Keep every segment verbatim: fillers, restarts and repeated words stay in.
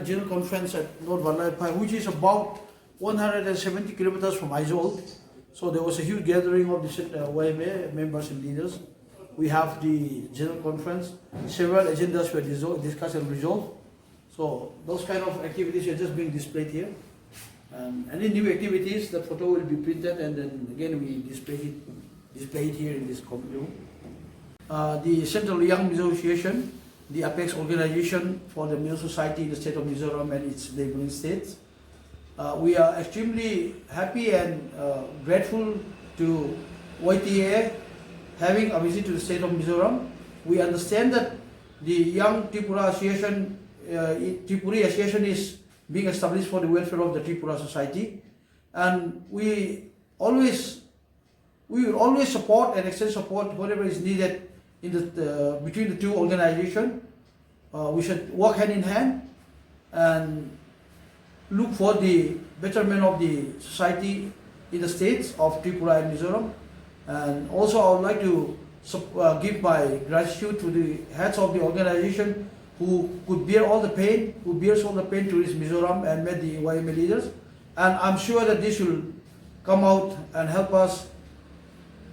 General Conference at North Vallaiphai, which is about one hundred seventy kilometers from Aizawl. So there was a huge gathering of the, uh, Y M A members and leaders. We have the General Conference, several agendas were dissolved, discussed and resolved. So those kind of activities are just being displayed here. And any new activities, the photo will be printed and then again we display it, display it here in this com-, room. Uh, the Central Young Mizo Association, the apex organization for the Mizo society in the state of Mizoram and its neighboring states. Uh, we are extremely happy and, uh, grateful to Y T A having a visit to the state of Mizoram. We understand that the Young Tripura Association, uh, Tripuri Association is being established for the welfare of the Tripura society. And we always, we will always support and extend support wherever is needed in the, uh, between the two organizations. Uh, we should work hand in hand and look for the betterment of the society in the states of Tripura and Mizoram. And also, I would like to sup-, uh, give my gratitude to the heads of the organization who could bear all the pain, who bears all the pain to reach Mizoram and met the Y M A leaders. And I'm sure that this will come out and help us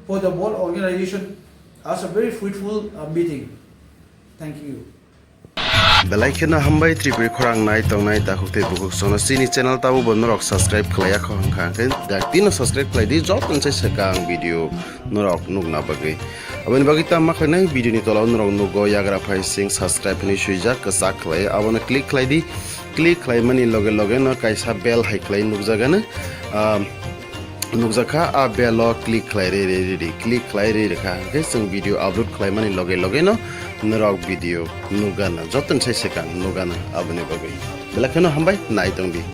for the whole organization as a very fruitful, uh, meeting. Thank you. Belai kheno hambai Tripuri khorang nai tongnai takhuk tei bukhuk sono chini channel tabo bo norok subscribe khlaiya kho hwnkha hwnkhe dak tino subscribe khlai di joto se swkang video norok nukna bagwi. Aboni bagwi tamo khlainai video ni tola o norok nugo yagra phai sing subscribe hinwi swijak kwchak khlai abono click khlai di. Click khlaimani loge loge no kaisa bell hai khlai nukjagano. Ah, nukjakha, a bell o click khlai re re re re, click khlai re re kha. Hwnkhe chwng video upload khlaimani loge loge no norok video nukgana, joto ni sai swkang nukgana aboni bagwi. Belai kheno hambai, nai tong di.